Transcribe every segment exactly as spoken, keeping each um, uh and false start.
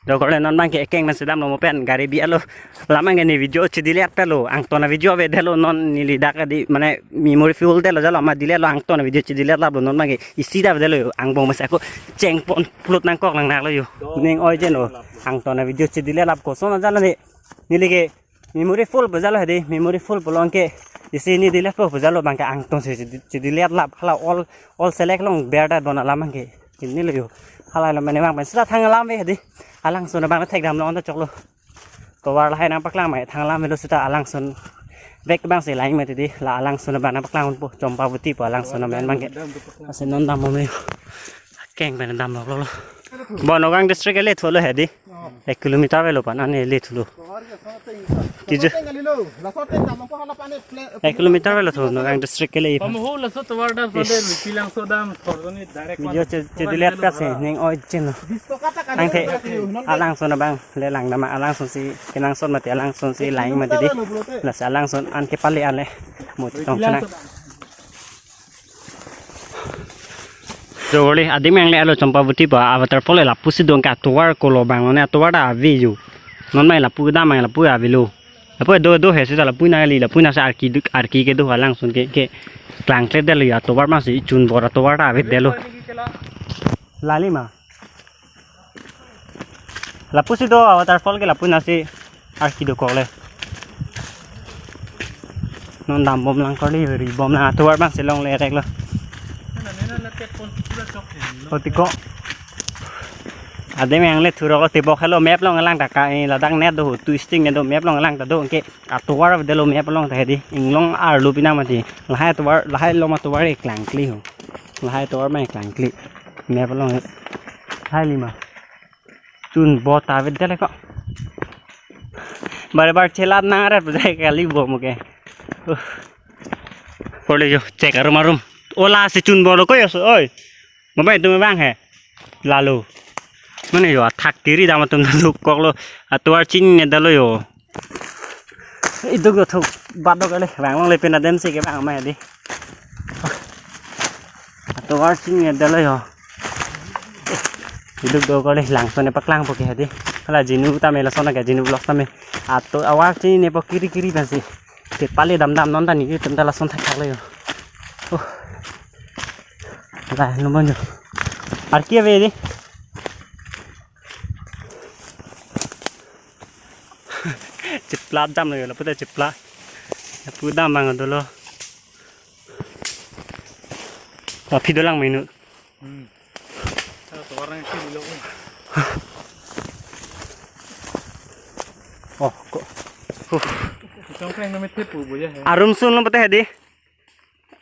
Do korte non abangke ekeng pensi damlo mo pen gari bi-et lo. Alam abangke ne video chedelete lo. Angton a-video avedetlo non neli dak adi mane memory full detlo jalo amat deletlo angton a-video chedeletlo non abangke isi ta avedetlo yo. Angbong masi ako chengpon upload nangkok nangnaklo yo. Ning oi jen lo. Angton a-video chedelelap koson jalo ne. Neli ke memory full pu jalo hedi, memory full pulo anke isi ne deletpo pu jalo abangke angton si chede-, chedeletap hala all, all select long ber ta don alam abangke. Chinilo yo. Hala lo mane abang pen sita thang alam ave hedi. Alangsun abang thekdamlo anta choklo. Tovar lahai nangpaklang mai thang alam avelo sita alangsun. Vek abangsi lang mati di la alangsun abang nangpaklang unpo Chompavati pu alangsun amen abangke. Lasi non dam mo me. Keng pen damlo lo. Bo Nagaon district ke lethulo hedi. Ek kilometer avelo pan ane lethulo. Kiju. Ek kilometer avelo thu Nagaon district ke le. Pamuhu laso tovar dam. Yes. Pada Rupilangso dam thordoni direct. Video che, chedelet pasi ning oi jen lo. Angthe alangsun abang le lang nama alangsun si kenangsot mati alangsun si lang mati di. Lasi alangsun an kepale ale. Mo chetong chenang. Jogorli adim yang le alo Chompavati pu a-waterfall lapusi do anke atovar kolo abang one atovar ta ave yo. Non mai lapu kedam mai lapu avelo. Lapu do do he sita lapu nangli lapu nangsi arki duk arki kedo alangsun ke ke klangkledetlo yo atovar masi chunbor atovar ta avedetlo. Lali ma. Lapusi do a-waterfall ke lapu nangsi arki dokok le. Non dambom lang korte ri bom lang atovar abangsi longle reklo. Otiko. Adim yang le thurok lo tebok helo map long lang ta ka, eh, ladak net do twisting net do map long lang ta do anke atovar avedetlo map long ta hedi inglong arlo pina mati. Lahai atovar lahai lo ma atovar ke klangkle ho. Lahai atovar ma klangkle. Map long. Lahai lima. Chunbor ta avedetlo ko. Bare bare chelat nang aret bujai kali bo mo ke. Uh. Korte yo check arum arum. Ola si chunbor lo ko yo so oi. Mo bai tum abang he. Lalo. Mane yo athak kiri dam atum dokok lo. Atovar chinine detlo yo. Iduk do thuk bat do kali bang long le pina dem si ke bang mai di. Atovar chinine detlo yo. Iduk do kali langsun ne paklangpo ke hedi. Hala jinu tame lason ke jinu blok tame. Ato avar chininepo kiri kiri pensi. Kepale damdam non ta neli tum ta lason thakthak lo yo. Oh. Lah numon yo. Arki ave di. Chipla damlo yo, lapu ta chipla. Lapu dam abang dolo. Aphi dolang menu. Hmm. Ada suara yang kiri lo. Oh, kok. Huh. Itong kena mete pu boya he. Arumsun lo pete hedi.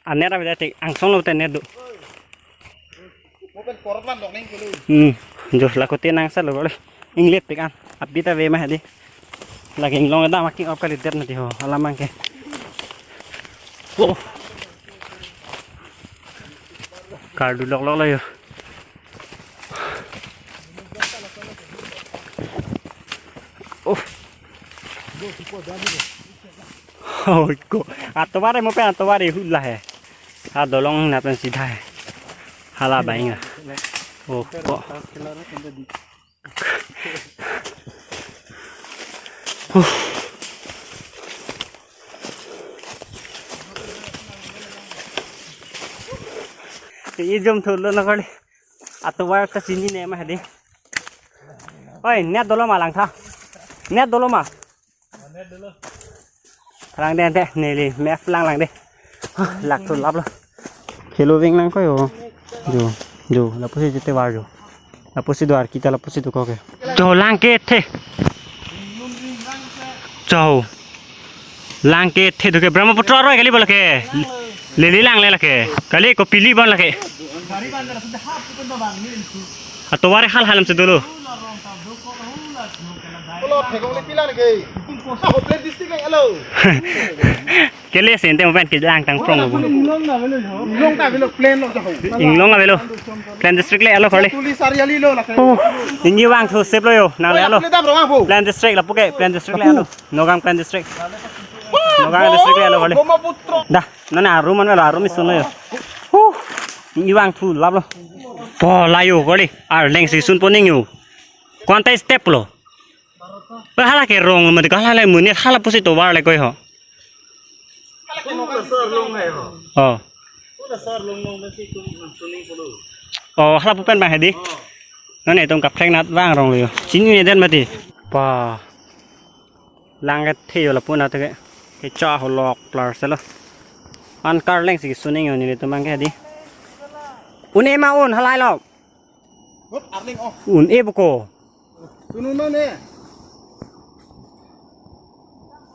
Aner apa jadi angsong lo pete net do. Mo pen korot van dok neng kulu. Hmm. Jo lakote nangsat lo kole. Inglet pik an. Abita ve ma hedi. Lake inglong dam aking op kalidet mati ho. Alam abangke. Oh. Kardu loklok lo yo. Oh. Oh, ko. Atovar mo pen atovar hula he. Ha dolong na pen sidha he. Hala bainga. Oh, ko. Ijom thulo na kali. Atovar ta chinine ma hedi. Oi, net dolo ma langtha. Net dolo ma. Langde ante neli map lang langde. Lak thu laplo. Kilo ving lang ko yo. Jo, jo, lapusi jete var jo. Lapusi do arki ta lapusi do koke. Jo lang kethe. Jo. Lang kethe do ke Brahmaputra aroi kali bo lake. Leli lang le lake. Kali kopili bon lake. Atovar hal halam si dolo. Kele sente mo pen ke lang tang prong bo. Inglong ta avelo plain lo jaho. Inglong avelo. Plain district le alo kali. Tuli sariali lo lake. Oh, ingni vangthu sep lo yo. Nang le alo. Plain district lapu ke, plain district le alo. Nagaon plain district. Nagaon district le alo kali. Brahmaputra. Dah, nana arum an lo arum isun lo yo. Huh. Ingni vangthu laplo. Po la yo kali. Arleng si sunpo ning yo. Ko-anta step lo. Ba hala ke rong mati ko, hala le monit hala pusi tovar le koi ho. Oh. Oh, hala pu pen bang hedi. Non itum kaprek nat bang rong lo yo. Chinine det mati. Pa. Lang kethe yo lapu nat ke. Kecha holok plar selo. An karleng si suning yo nelitum bang ke hedi. Un-e ma un halai lo. Hut, arling, oh. Un-e buko. Sunu non ne.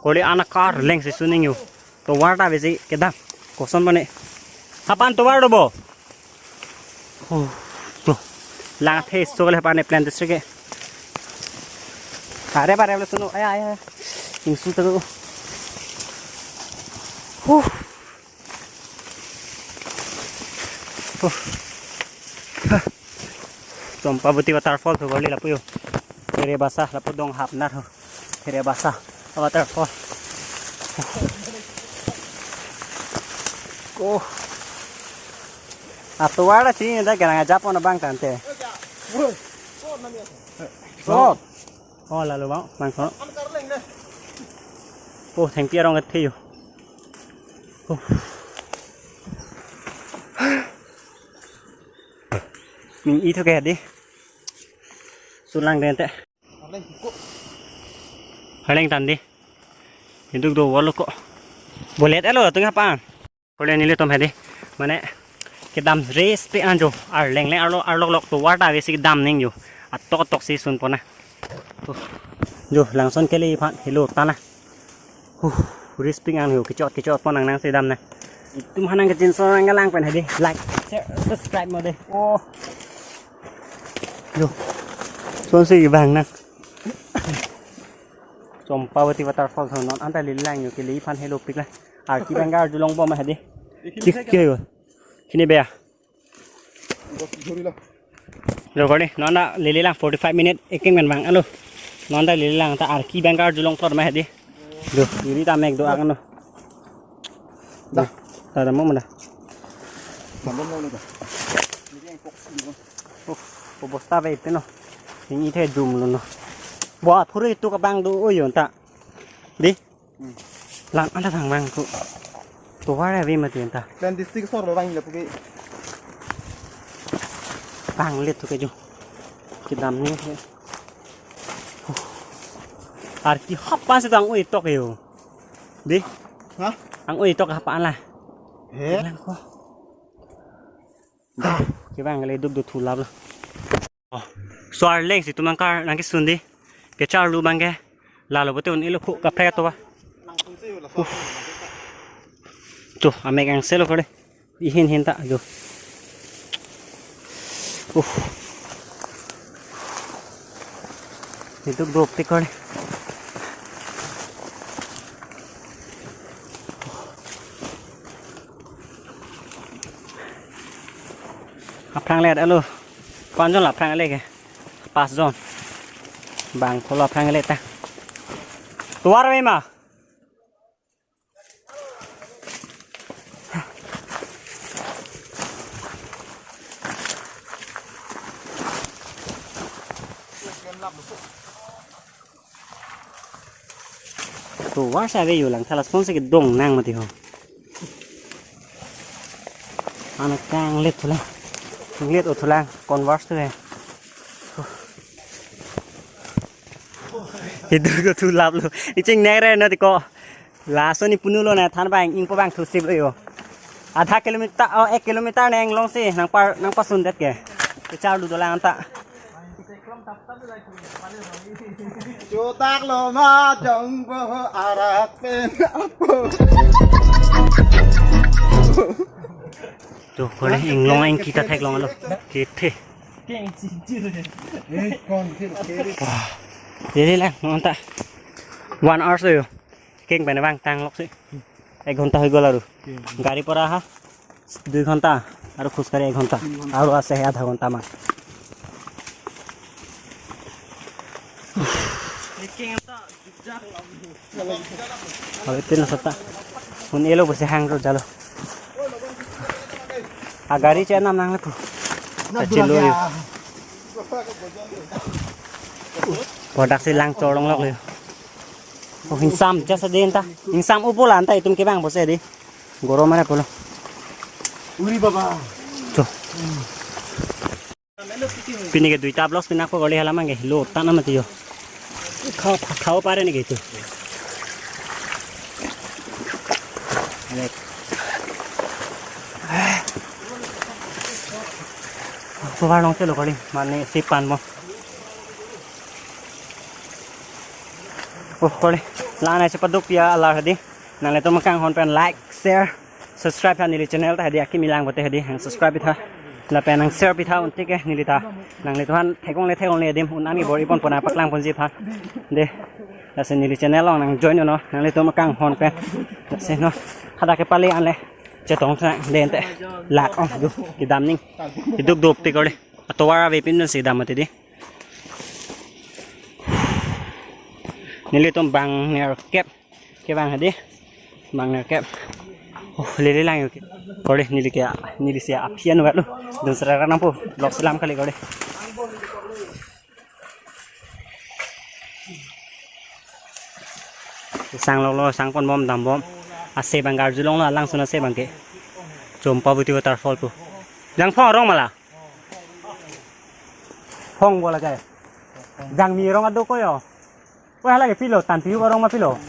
Koli an karleng si suning yo. Tovar ta besi kedam. Koson bane. Hapan tovar do bo. Oh, bro. Lang the so le hapan ne plan distrik ke. Are bare le sunu. Aya, aya. Ingsu tu. Huh. Huh. Ha. Chompavati waterfall tu koli lapu yo. Here basa lapu dong hap nar ho. Here basa waterfall. Oh. Atovar ta chini ta kerang ajap on abang tangte. Sot. Oh, lalo bang, bang sot. Oh, thengpi arong kethe yo. Oh. Ning ithu ke di. Sulang den te. Harleng tan di. Hinduk do walo ko. Bolet elo tung apa? Kole nelitum hedi. Mane kedam res pe anjo. Arleng leng arlo arlok lok tovar ta besi kedam ning yo. Atok atok si sun pona. Uh, jo langson kele phan helo tana. Uh, risping ang ho kechot kechot pon ang nang sedam na. Itum hanang kechin so nang galang pen hedi. Like, share, subscribe mo de. Oh. Jo. Son si bang na. Chompavati waterfall thon non anta lilang yo kele phan helo pik la. Arki bang arjulong bom hedi. Kik ke yo. Kini beya. Jor kali, non ta lele lang forty-five minute eking men bang alo. Non ta lele lang ta arki bang arjulong plot ma hedi. Do, iri ta mek do ang no. Da. Da da mo da. Tambah mau nih. Oh, obosta be ite no. Ini the jum lo no. Buat pura itu ke bang do uyon ta. Di. Hmm. Lang ada bang bang tu. Tovar ave mati anta. Plan distrik sor lo bang lapu ke. Bang let tu ke jo. Kedam ni. Arki hapan si tang ui tok yo. Di. Hah? Ang ui tok hapan la. He? Lang ko. Ke bang le duk duk thu lap lo. Oh. So arleng si tum nang kar nang kesun di. Kecharlu bang ke. Lalo bote un-elo khu kaprek to ba. Uff. Tuh, amek angselo kore. Ihin hin ta jo. Uff. Itu dopik kore. Aphrang le alo. Ko-an jon la aphrang le ke? Pas jon. Bang pholo aphrang le ta. Tovar ave ma. Tovar si ave yo lang thala son si kedong nang mati ho. Ana kanglet thulang. Kanglet o thulang Converse tu he. Itu ko thu lap lo. Iching nere na tiko. Laso ni punu lo na than bang ingpo bang thu sip lo yo. Adha kilometer, oh, ek kilometer neng long si nang par nang pasun det ke. Kecharlu dolang ta. Chutak lo ma jong bo arak pen apo. Tuh, kole inglong ang kita theklong alo. Kethe. Wah. Jadi lang, nonta. One hour so yo. Keng pen bang tang lok si. Ek ghonta hoi gol aru. Gari pora ha. Dui ghonta. Aru khus kari ek ghonta. Aru ase hai adha ghonta ma. Aru itin sata. Un-elo bosi hang ro jalo. A gari che nam nang le pu. Chelo yo. Product si lang chorlonglok le. Oh, ingsam jasa den ta. Ingsam upo la anta itum kevang bose di. Gorom mane pulo. Uri baba. Cho. Pini ke duita vlogs pinakpo kali, hala abang ke lo tan amat yo. Khau, khau pare ne ke tu. Apo var long chelo kali, mane si pan mo. Oh, kali. Lang nangchepaduk piya alar hadi. Nanglitum akanghon pen like, share, subscribe ha neli channel ta hadi, akimi lang bote hadi, nang subscribe pitha. Lapen nang share pitha un-e ke neli ta. Nanglitum aphan theklongle theklongle adim un-an ke bor-i ponpo nangpaklang ponji aphan. De. Lasi neli channel along nang join non, nanglitum akanghon pen. Lasi non. Hadak kepale anle chetong sang den te. Lak ong du kedam ning. Keduk dopik kali. Atovar ave pinsi dam mati di. Nelitum bang nerkep kevang hadi. Bang nerkep. Oh, lele lang yo ke. Kali neli ke, neli si aphian walo. Dun serara nangpo. Vlog selam kali kali. Sang lok lo, sang ponbom dambom. Ase abang arjulonglo, alangsun ase abang ke. Chompavati waterfall pu. Jangphong arong ma la. Phong bola jai. Jangmi arong ado ko yo. Ko hala ke pilo, Tanpi arong ma pilo.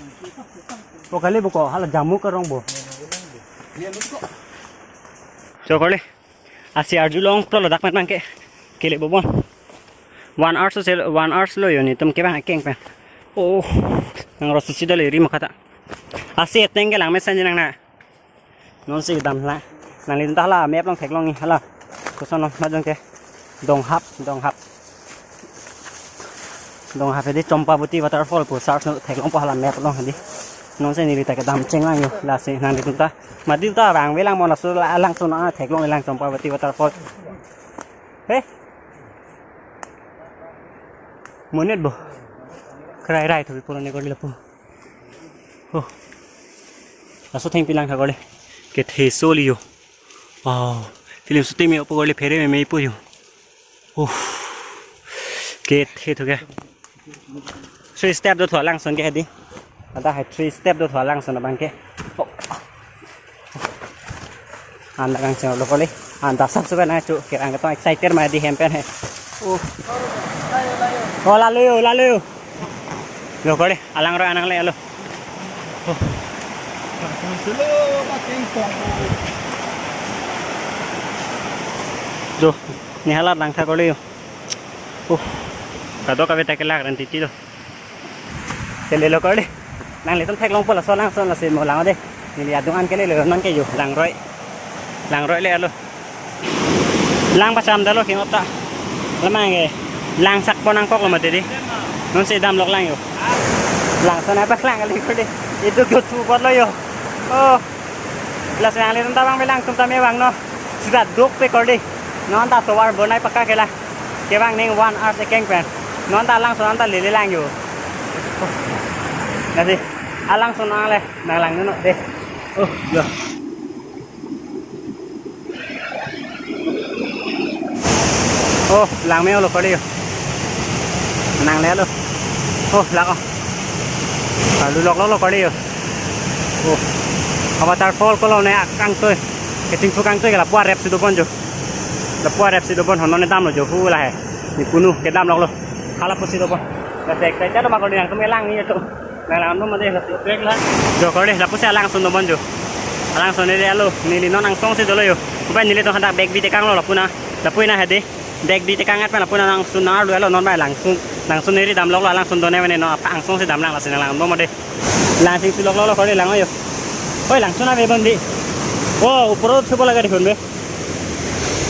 Ko kali buko, hala Jamuk arong bo. Cho kali. Ase arjulonglo ladak mat abang ke. Kele bobon. One hour so sel, one hour lo yo netum kevang akeng pen. Oh. Nang rosi sida le ri makata. Ase ateng ke lang mesen nang na. Non si dam la. Nanglitum ta hala map along theklong ni hala. Koson non majong ke. Donghap, Donghap. Donghap hadi Chompavati waterfall pu search non theklongpo hala map along hadi. Non si neli ta kedam cheng lang yo. Lasi nanglitum ta. Mati ta vangve lang mo laso la alangsun a theklong lang Chompavati waterfall. He. Monit bo. Krai rai thu pura ne kali lapu. Oh. Laso thengpi lang tha kali. Kethe soli yo. Oh. Film shooting me opo kali phere me me ipo yo. Oh. Kethe thu ke. Three step do thu alangsun ke hadi. Ada hai three step do thu alangsun abang ke. Oh. Anta kangchenglo kali. Anta sap supen achu. Kerang ketong excited ma di hem pen he. Oh. Oh, lalo yo, lalo yo. Lo kali, alangroi anangle lo. Oh. Jo, ne hala lang tha kali yo. Oh. Kadokave ta kelak ran titi lo. Kelelo kali. Nanglitum theklongpo laso alangsun lasi mo lang de. Neli adung an kelelo non ke yo langroi. Langroi le alo. Lang pacham dalo kingop ta. Lamang ke. Lang sakpo nangkoklo mati di. Non si damlok lang yo. Langsun apa lang kali kali. Itu gothu botlo yo. Oh. Lasi nanglitum ta vangve lang, tum ta me vang non. Sida duk pe kali. Non ta tovar bonai pakka kela. Kevang ning one hour akeng pen. Non ta alangsun anta lele lang yo. Nasi alangsun nangle nang lang non de. Oh, yo. Oh, lang me lo kali yo. Nangle lo. Oh, lak o. Lalu lok lo lo kali yo. Oh. Waterfall ko lo ne akangtoi. Kechingpu kangtoi ke lapu arep si dobon jo. Lapu arep si dobon hono ne damlo jo hu la he. Ne punu kedamlok lo. Hala pusi dobon. Ladak excited ma kali nangtum kelang ni yo. Nang lang non mati ladak. Jo kali lapusi alangsun dobon jo. Alangsun ne alo. Neli non angsong si dolo yo. Upai neli to hadak bag bi tekanglo lapu na. Lapu na hadi. Bag bi tekang at pen lapu na nangsun nang arlu alo non bai langsun. Langsun neri damlok lo alangsun done mane non angsong si damlang lasi nang lang non mati. Lang sing sulok lo lo kali lang yo. Oi, langsun ave bon di. Oh, upor thubo laga dikhun be.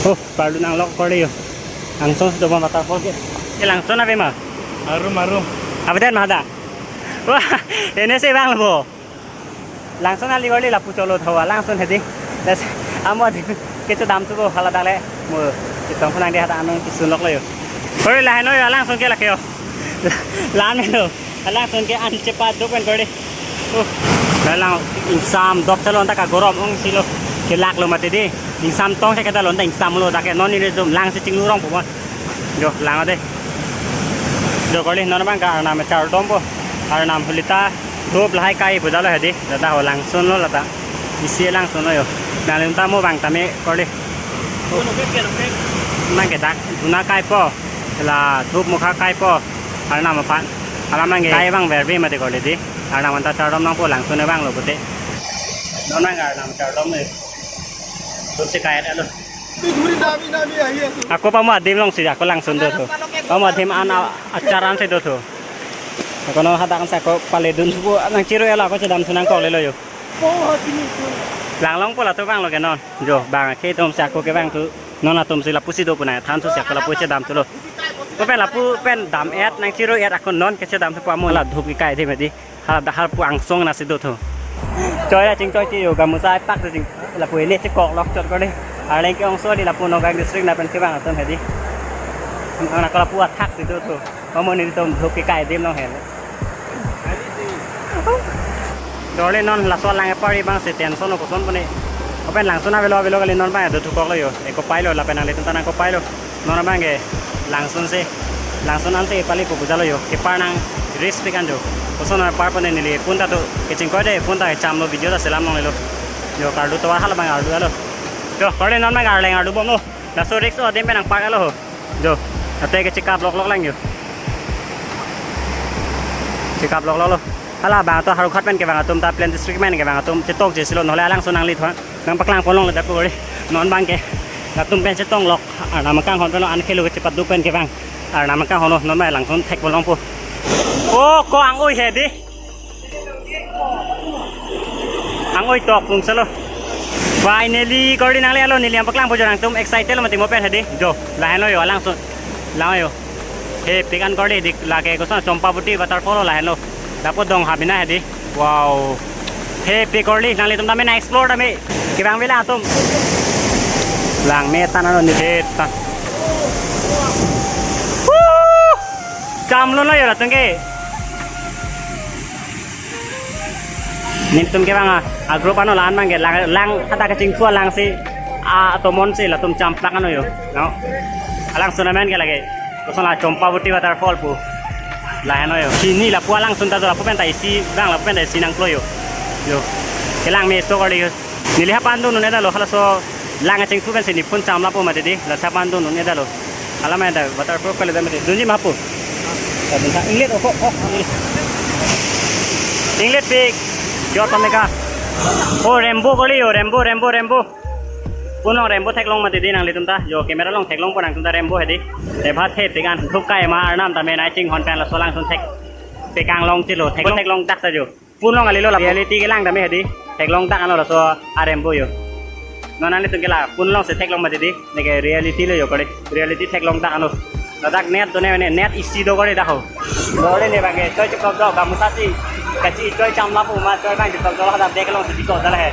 Oh, parlu nanglok kali yo. Angsong si dobon waterfall ke. Ke langsun ave ma? Arum, arum. Ave den ma hadak. Wah, ene si vanglo bo. Langsun ali kali lapu cholo thawa langsun hadi. Das amo di kecho dam subo hala dale. Mo kitong phunang di hadak anong kisun lok lo yo. Kali la heno yo alangsun ke lake yo. La me lo. Alangsun ke an chepaduk pen kali. Uh. La lang ingsam dop chalon ta kagorom ong si lo. Kelak lo mati di. Ingsam tong si kedalon ta ingsam lo dak ke non nelitum lang si chinglu rong po bon. Jo lang de. Jo korli, non abang ke arnam chardompo. Arnam huli ta dhup lahai kai pu jalo hedi. Lata ho langsunlo lata. Isi langsunlo jo. Nangli ta mo abang tame korli. Abang ke dak duna kaipo. La dhup mukha kaipo. Arnam aphan. Hala abang ke kai abang verbi mati korli di. Arnam anta chardom nangpo, langsun abang lo pute. Non abang ke arnam chardomlo. Dhup si kai alo. Ako pamo adim alongsi ako langsun dothu. Pamo adim an a-, achar ansi dothu. Ako non hadak ansi ako paledun thupo, nangchirui-et lo, ako chedamthu nangkok lelo jo. Langlongpo latum abang lo ke non. Jo, abang ke atum si ako kevangthu. Non atum si lapusi do pu nangthan thusi ako lapu chedamthulo. Ako pen lapu pen dam-et nangchirui-et, ako non ke chedamthupo, amo la dhup kekai adim hedi. Hala dak hala pu angsong nasi dothu. Choi ra chingchoi ke jo, gamusa pak si ching, lapu ili chekok lok chot korli. Arleng ke-ongso di lapu Nagaon district na pen kevang atum hedi. Nang ako lapu athak si dothu. Pamo nelitum dhup kekai adim along helo. Dorle non laso alang epari abang si tension o koson pone. Open langsun avelo avelo kali, non abang dothu koklo jo. Eko pailo lapen nanglitum ta nangkok pailo. Non abang ke langsun si, langsun ansi pali pu pu jalo jo. Kepar nang risk pik an jo. Koson apar pone neli phone ta do kechingkoi de, phone ta chamlo, video ta selam longlelo. Jo, kardu tovar hala abang ardu alo. Jo, korli non abang arleng ardu bomlo. Laso risk o adim pen nangpar alo ho. Jo, ate ke chekap lok lok lang jo. Chekap lok lok lo. Hala abang to Howraghat pen kevang atum ta Pillai district pen kevang atum chetokche silo, nole alangsun nangli thuan. Nangpaklang ponlongle dak korli. Non abang ke latum pen chetong lok. Arnam akanghon pen lo, an khelo ke chepaduk pen kevang. Arnam akanghon lo, non abang langsun thek ponlongpo. O, ko ang-oi hedi. Ang-oi tok pungsalo. Finally, korli nangli alo, neli nangpaklangpo jo, nangtum excited lo mati mo pen hedi. Jo, lahenlo jo, alangsun. Lang jo. Hepik an korli dik lake koson Chompabuti waterfall lahenlo. Lapu dong habina hedi. Wow. Hepik korli, nanglitum tame nang-explore tame. Kevang vela atum. Langme tan ano ni hetan. Woo! Chamlo na jo latum ke. Nelitum kevang a, a group ano la-an abang ke lang, lang kata kechingthua lang si, a, atomon si latum champlak ano jo. No? Alangsun amen ke lake. Koson la Chompabuti waterfall pu. Lahenlo jo. Sini lapu alangsun ta do, lapu pen ta isi abang, lapu pen ta isi nangklo jo. Jo. Kelang meso korli jo. Neli hapan dun un-edetlo, halaso lang kachingthua pen si neli phone chamlapo mati di, la hapan dun un-edetlo. Hala mane ta waterproof kali ta mati. Dunji ma pu. Inglet o ko, o, inglet. Inglet pik. Jo, tomeka. O, rainbow korli jo, rainbow, rainbow, rainbow. Phone along rainbow theklong mati di nanglitum ta. Jo, camera along theklongpo nangtum ta rainbow hedi. Te bhat hepik an, dhup kai ma, arnam tame nai chinghon pen laso alangsun thek. Pekang long chilo, theklong, theklong dak ta jo. Phone along kali lo, la reality kelang tame hedi. Theklong dak ano laso a-rainbow jo. Non nanglitum ke la phone along si theklong mati di. Neke reality lo jo korli. Reality theklong dak ano. Ladak net do ne, ne net isi do korli dak ho. Dole ne abang ke choi chikop do, gamusa si. Kachi choi chamlapo ma choi abang chikop do, hadak dak along si chikop dala he.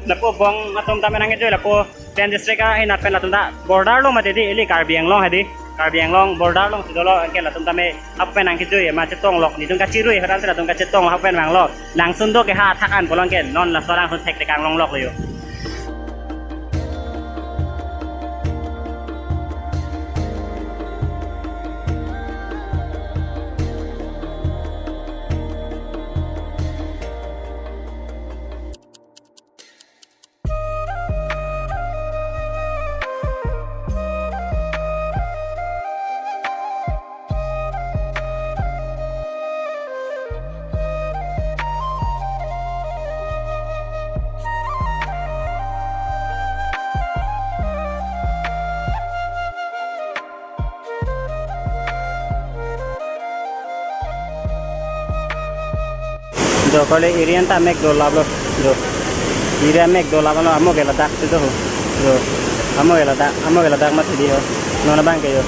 Lapu bong atum tame nangkejoi lapu Pillai district ahin pen latum ta border along mati di, ili Karbi Anglong hedi. Karbi Anglong border alongsi dolo, anke latum tame hapu pen nangkejoi ma chetong lok, nelitum kachirui hadak si latum kachetong lok, hapu pen vanglo. Langsun do ke ha athak an pulo, anke non laso alangsun thek tekang longloklo jo. Jo, kali iri an ta amek dolaplo. Jo. Iri amek dolaplo, amo ke ladak si do ho. Jo. Amo ke ladak, amo ke ladak mati di ho. Non abang ke jo.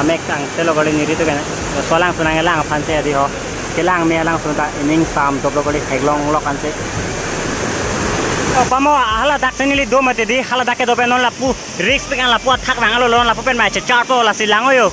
Amek tangte lo kali niri tu kena. Laso alangsun nanglang aphan si di ho. Kelang me alangsun ta ining sam toplo kali, theklong lok ansi. Pamo, haladak si neli do mati di, haladak kedo pen non lapu risk pik an lapu athak nang alo lon lapu pen mai checharpo lasi lang-o yo.